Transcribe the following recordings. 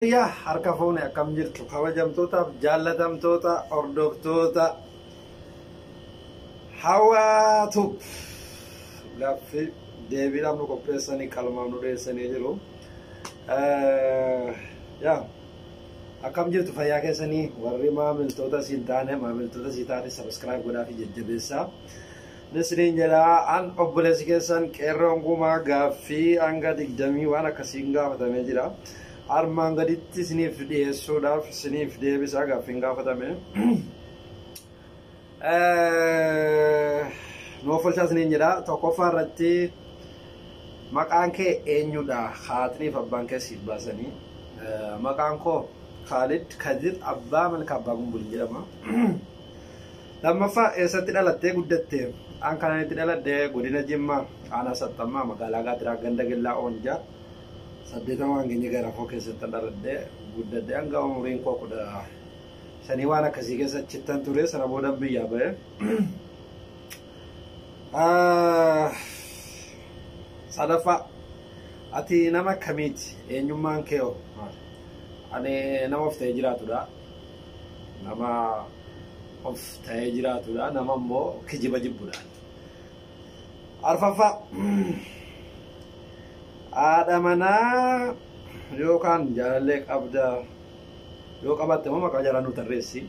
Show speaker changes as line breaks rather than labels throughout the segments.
Yaa harka fuune akkam jirtu kabajamtootaaf jaallatamtoota hordoftoota hawaatu gaaffii deebiidhaaf nu qopheessanii qalmaaf nu dhiyeessanii jiru. Yaa akkam jirtu fayyaa keessanii warri maamiltoota siin taane maamiltoota sii taane sabiskiraayib godhaa fi jajjabeessaa. Nisriin jedhaa an obboleessi keessan qeerroon gumaa gaaffii hanga digdamii waan akkasiin gaafatamee jira. Armaan gaditti isiniif dhiyeessuudhaaf isiniif deebisaa gaaffiin gaafatame. Nuuf olchaa isiniin jedha tokkoffaa irratti maqaan kee eenyudha haatiniif abbaan kee siif baasanii. Maqaan koo Kaalid Kadir Abbaa Malka Abbaa Gumbulin jedhama. Lammaffaa eessatti dhalattee guddatte? An kanan itti dhaladhe godina Jimmaa aanaa Saxxammaa magaalaa Gaatiraa ganda Gillaa Oonjaa saddeetama hangeenya garafoo keessatti dhaladhe guddadhe hanga umriin koo kudha shanii waan akkasii keessa achittan ture sana booda biyyaa ba'e. Sadaffaa ati nama akkamiiti? Eenyummaan kee hoo maali? Ani nama of ta'ee jiraatudha. Nama of ta'ee jiraatudha. Nama immoo kijiba jibbudha. Arfaffaa haadha manaa yookaan jaalallee qabda yoo qabaatte immoo maqaa jaraa nu tarreessi.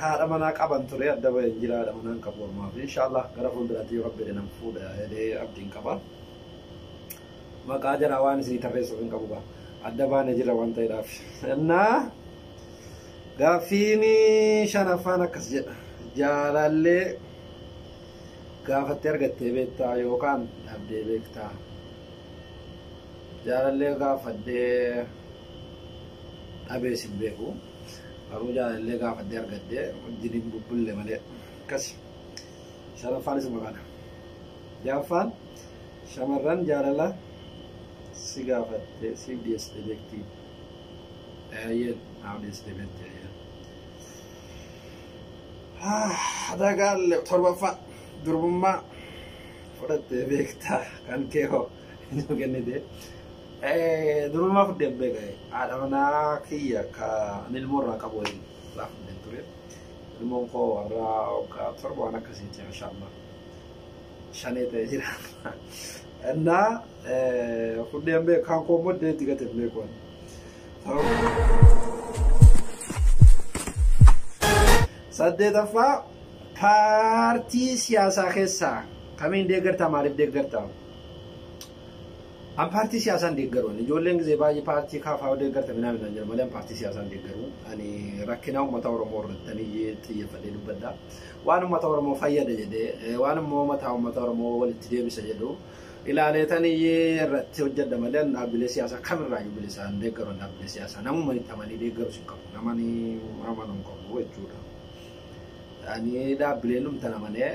Haadha manaa qaban ture adda baheen jira haadha manaa hin qabu ammaaf inshaallah gara fuulduraatti yoo rabbi jedhe nan fuudha jedhee abdiin qaba. Maqaa jaraa waan isinii tarreessuuf hin qabu gaa adda baane jira waan ta'eedhaaf. Innaa gaaffiin shanaffaan akkas jedha jaalallee Gaafattee argattee beektaa yookaan dhabdee beektaa? Jaalallee gaafadhee dhabees hin beeku. Garuu jaalallee gaafadhee argadhee wajjin hin bubbulle malee. Akkasi. Shanaffaan isuma kana. Ja'affaan shamarran jaalala si gaafattee siif dhiyeessite beektii? Eeyyeen naaf dhiyeessite beekti eeyyeen. Dagaalle torbaffaa durbummaa fudhattee beektaa kan kee hoo nu kennite. Durbummaa fudheen beeka haadha manaa kiyya kan ilmoo irraa qabu waliin irraa fudheen ture. Ilmoon koo warra waggaa torba waan akkasiiti mashallah. Shanee ta'ee jira. Innaa fudheen beeka kan koo immoo iddoo itti gate hin beeku. Saddeetaffaa paartii siyaasaa keessaa kamiin deeggartaa maaliif deeggartaa? An paartii siyaasaa hin deeggaru. Ani ijoolleen gisee baay'ee paartii KFO deeggarta minaa minaan jedhu malee an paartii siyaasaa hin deeggaru. Ani rakkina uummata Oromoo irratti ani xiyyeeffadhee dubbadha. Waan uummata Oromoo fayyada jedhee waan immoo mataa uummata Oromoo walitti deebisa jedhu ilaaleetan irratti hojjedha malee an dhaabbilee siyaasaa kamirraayyuu bilisa hin deeggaru an dhaabbilee siyaasaa namuma itti amanii deeggarus hin qabu namani amanu hin qabu jechuudha. Ani dhaabbileen dhumtan amanee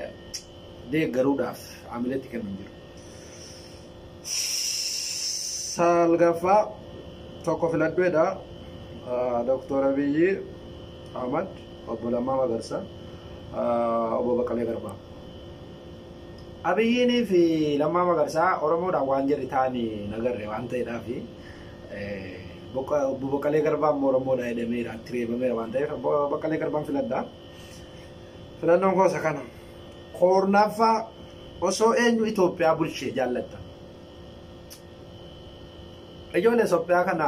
deeggaruudhaaf amiletti kennu hin jiru. Salgaffaa tokko filadhuedha. Doktor Abiyyi Ahmad, Obbo Lammaa Magarsaa, Obbo Baqqalee Garbaa. Abiyyiinii fi Lammaa Magarsaa Oromoodhaan waan jarri ta'anii hin agarre waan ta'eedhaaf obbo Baqqalee Garbaa immoo Oromoodha jedhameera itti reebameera waan ta'eef obbo Baqqalee Garbaan filadha. Filannoon koo isa kana. Kurnaffaa osoo eenyu Itoophiyaa bulchee jaallatta? Ijoollee Itoophiyaa kana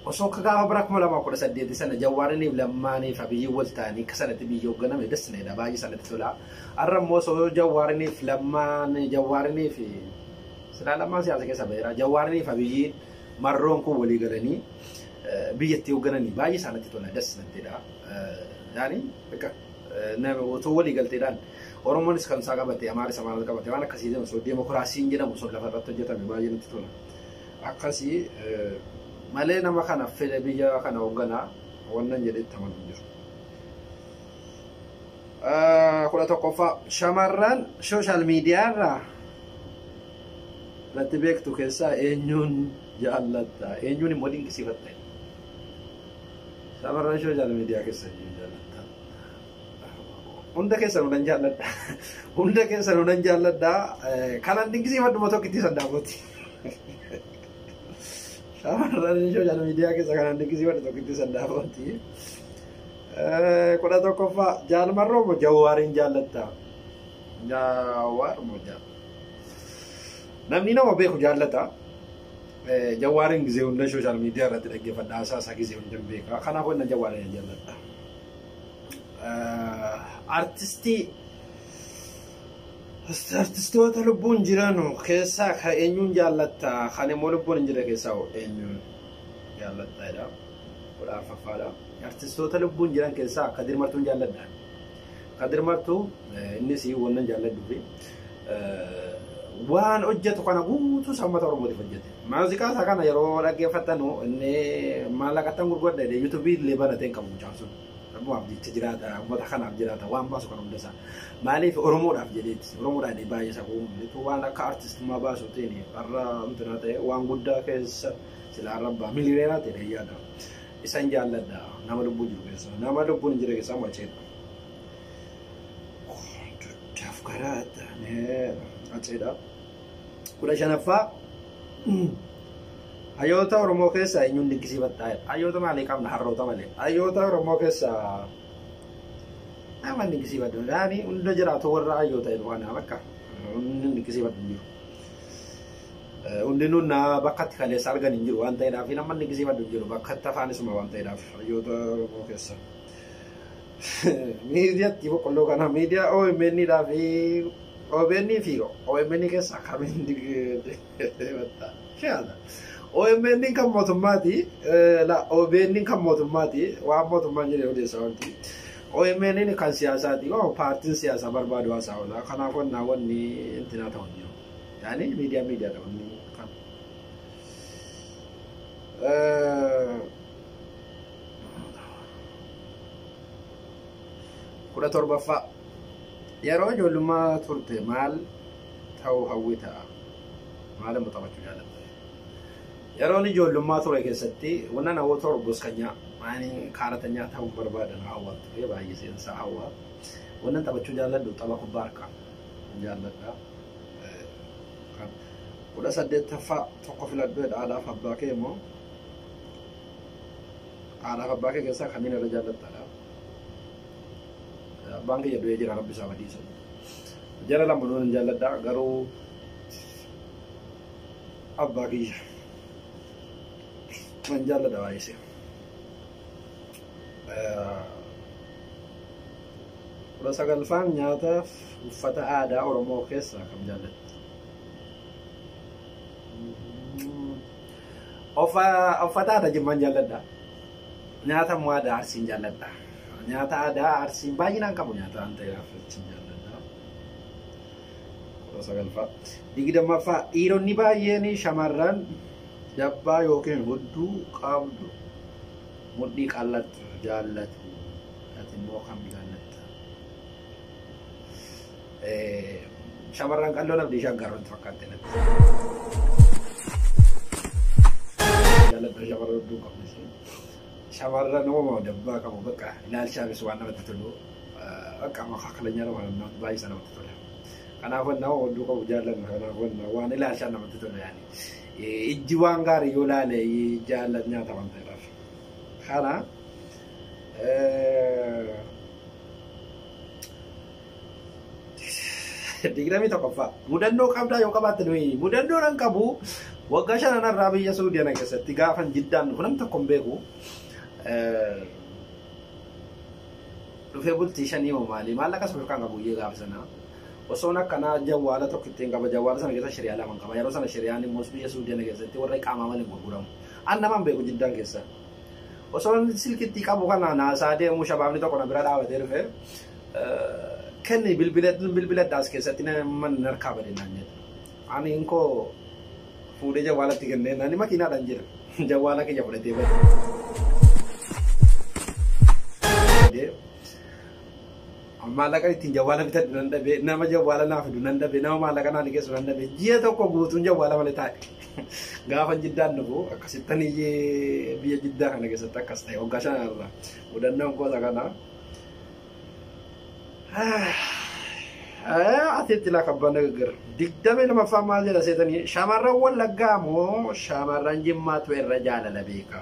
Osoo akka gaafa bara 2018 sana Jawwaariniif Lammaaniif Abiyyiin wal ta'anii akka sanatti biyya hoogganame das na jedha baay'ee sanatti tola. Har'a immoo osoo Jawwaariniif Lammaan Jawwaariniif silaa Lammaan siyaasa keessa ba'eera Jawwaariniif Abiyyiin marroon kun walii galanii biyyattii hooggananii baay'ee isaanatti tola das natti jedha. Yaani bakka otoo walii galteedhaan Oromoonis kan isaa qabate Amaaris Amaara qabate waan akkasii osoo deemokiraasiin jedhamu osoo lafa irratti hojjetame baay'ee natti tola. Akkasii malee nama kana fedhe biyya kana hoogganaa wannan jedhee itti amanu hin jiru. Kudha tokkoffaa shamarran sooshaal miidiyaa irraa irratti beektu keessaa eenyuun jaallatta eenyuun immoo dinqisiifatta shamarran sooshaal miidiyaa keessa eenyuun jaallatta hunda keessanuu nan jaalladha hunda keessanuu nan jaalladha kanan dinqisiifadhu immoo tokkittii sandaafooti. Shamarran social media keessa kanaan dinqisiifadhu tokkitti sandaafooti. 11ffaa Jaalmarroo moo Jawwaariin jaallatta? Jawaar moo jaal? Namni nama beeku jaallata. Jawaariin gizee hunda social media irratti dhaggeeffadha. Haasaa isaa gizee hunda beeka. Kanaafuu inni Jawaariin jaalladha. Artistoota lubbuun jiran keessaa kan eenyuun jaallatta? Kan immoo lubbuun hin jirre keessaa eenyuun jaallatta jedha. 14ffaadha. Artistoota lubbuun jiran keessaa Kadir Martuun jaalladha. Kadir Martuu innis wannan jaalladhuu fi waan hojjetu kana guutuu uummata Oromootiif hojjete. Muuziqaa isaa kana yeroo dhaggeeffattanu inni maallaqattan gurguradha jedhee yuutuubii illee banatee hin qabu mucaan sun. Rabbumaaf jecha jiraata, uummata kanaaf jiraata, waan baasu kan hunda isaa. Maaliif Oromoodhaaf jedheeti, Oromoodhaan baay'ee isa kuumutu waan akka artistummaa baasu ta'in har'a intinaa ta'e waan guddaa keessa silaa rabbaa miliyoonaa ta'e yaada. Isan jaalladha nama lubbuun jiru keessa, nama lubbuun hin jirre keessaa maceedha. Duddaaf karaa aceedha. 15ffaa Hayyoota Oromoo keessaa eenyuun dinqisiifattaa? Hayyoota maalii qabna harroota malee. Hayyoota Oromoo keessaa nama dinqisiifadhu. Yaani hunda jiraatu warra hayyoota jedhu kana bakka hundi dinqisiifadhu hin jiru. Hundinuu na bakka itti kaleessa argan hin jiru waan ta'eedhaaf nama dinqisiifadhu hin jiru bakka itti afaan isuma waan ta'eedhaaf hayyoota Oromoo keessaa. Miidiyaatti boqqolloo kana miidiyaa OMN dhaa fi OBN fi OMN keessaa kamiin dinqisiifatta? Shaala. OMN kan mootummaati. La OBN kan mootummaati. Waan mootummaan jedhee odeessa wanti. OMN kan siyaasaati. Paartiin siyaasaa barbaadu haasaa oola. Kanaaf wanni intinaa ta'u hin jiru. Yaani miidiyaa miidiyaadha wanni kan. 17ffaa Yeroo ijoollummaa turte maal ta'uu hawwita? Maal immoo taphachuu jaalatta? Yeroon ijoollummaa ture keessatti wanna namoota goskanya maani kaaratanyaa ta'uu barbaadan hawwaa ture baay'ee seensaa hawwaa. Wannan taphachuu jaalladhu tapha kubbaa harkaa jaalladha. 18ffaa tokko filadhu jedha haadhaaf abbaa kee immoo haadhaaf abbaa kee keessaa kamiin irra jaallattadha? Abbaan kiyya du'ee jira rabbi isaa badiisa. Jara lamaanuu nan jaalladha garuu abbaa kiyya nan jaalladha baay'isee. 19ffaan nyaataaf uffata aadaa Oromoo keessaa kam jaallatta? Uffata aadaa Jimmaan jaalladha. Nyaata immoo aadaa Arsiin jaalladha. Nyaata aadaa Arsiin baay'inaan qabu nyaata waan ta'eef achiin jaalladha. 19ffaa. 20ffaa dhiironni baay'een shamarran dabbaa yookiin hudduu qabdu mudhii qal'attu jaallatu. Ati immoo kam jaallatta? Shamarran qal'oo namni shaggaarratti fakkaatte natti. Jaalladha shamarran hudduu qabdu. Shamarran uumama dabbaa qabu bakka ilaalchaafis waan namatti tolu akka makaakalanya nama baay'isa namatti tola. Kanaafuu nama hudduu qabu jaallanna kanaafuu waan ilaalchaan namatti tolu yaani. Ijji waan gaarii yoo ilaale jaallat nyaata waan ta'eedhaaf. Kana 21ffaa mudannoo qabdaa yoo qabaatte nuyi mudannoo nan qabu waggaa shanan irraa biyya Suudiyana keessatti gaafan jiddaan dhufu namni tokko hin beeku. Dhufee bultii shanii moo maali maallaqa isa kan qabu iyyee gaafa sana. Osoon akkanaa jawwaala tokko ittiin qaba jawwaala sana keessa shiriyaa lama qaba yeroo sana shiriyaan immoo biyya Suudiyana keessatti warra qaamaa malee gurguramu. An nama hin beeku jiddaan keessa. Osoon silkitti qabu kana naasaa deemu shabaabni tokko na bira dhaabatee dhufe kenni bilbiladhaas keessatti nama harkaa bade naan jedhe. Ani inkoo fuudhee jawwaalatti kennee nani makiinaadhaan jira. Jawwaala kiyya fudhatee bade. Maallaqa ittiin jawwaala bitadhu nan dhabe, nama jawwaala naa fidu nan dhabe, nama maallaqa naa liqeessu nan dhabe. Ji'a tokko guutuun jawwaala malee taa'e. Gaafa jiddaan dhufu akkasittan biyya jiddaa kana keessatti akkas ta'e waggaa shan irraa mudannoon gosa kana. Atiitti laa kabbaan nagaggar. 22ffaa maal jedha seetanii? Shamarran Wallaggaa moo shamarran Jimmaatu irra jaalala beeka?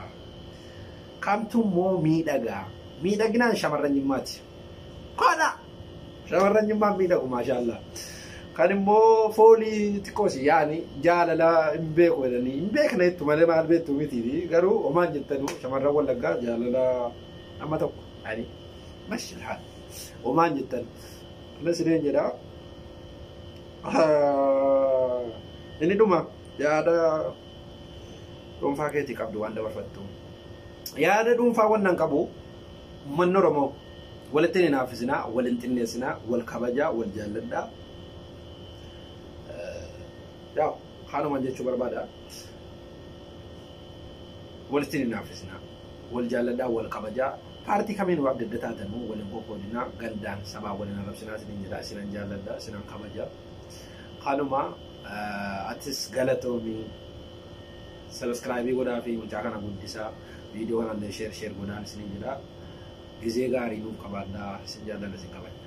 Kamtu immoo miidhagaa? Miidhaginaan shamarran Jimmaati. Kodha! Shamarran Jimmaan miidhagu, maashaallah. Kan immoo foolii xiqqoos yaani jaalala hin beeku jedhanii hin beekne jettu malee maal beektu miti, garuu homaan jettanu shamarran Wallaggaa jaalala amma tokko ani mashilhaan homaan jettan. Anas illee jedha. Inni dhuma yaada dhuunfaa keetii qabdu waan dabarfattu. Yaada dhuunfaa wannan qabu, uummanni Oromoo walitti hin hinaaffisinaa, wal hin xinneessinaa, wal kabajaa, wal jaalladhaa. Yaa haalumaan jechuu barbaada. Walitti hin hinaaffisinaa, wal jaalladhaa, wal kabajaa. Paartii kamiin adda adda taatanuu waliin qoqqoodinaa, gandaan sabaa waliin arrabsinaa isiniin jedha, isinan jaalladha, isinan kabaja. Kanuma, atis galatoomii. Subscribe godhaa fi mucaa kana guddisaa, viidiyoo kanallee share share godhaa isiniin jedha. Gizee gaarii nuuf qabaadhaa, isin jaalladha, isin kabaja.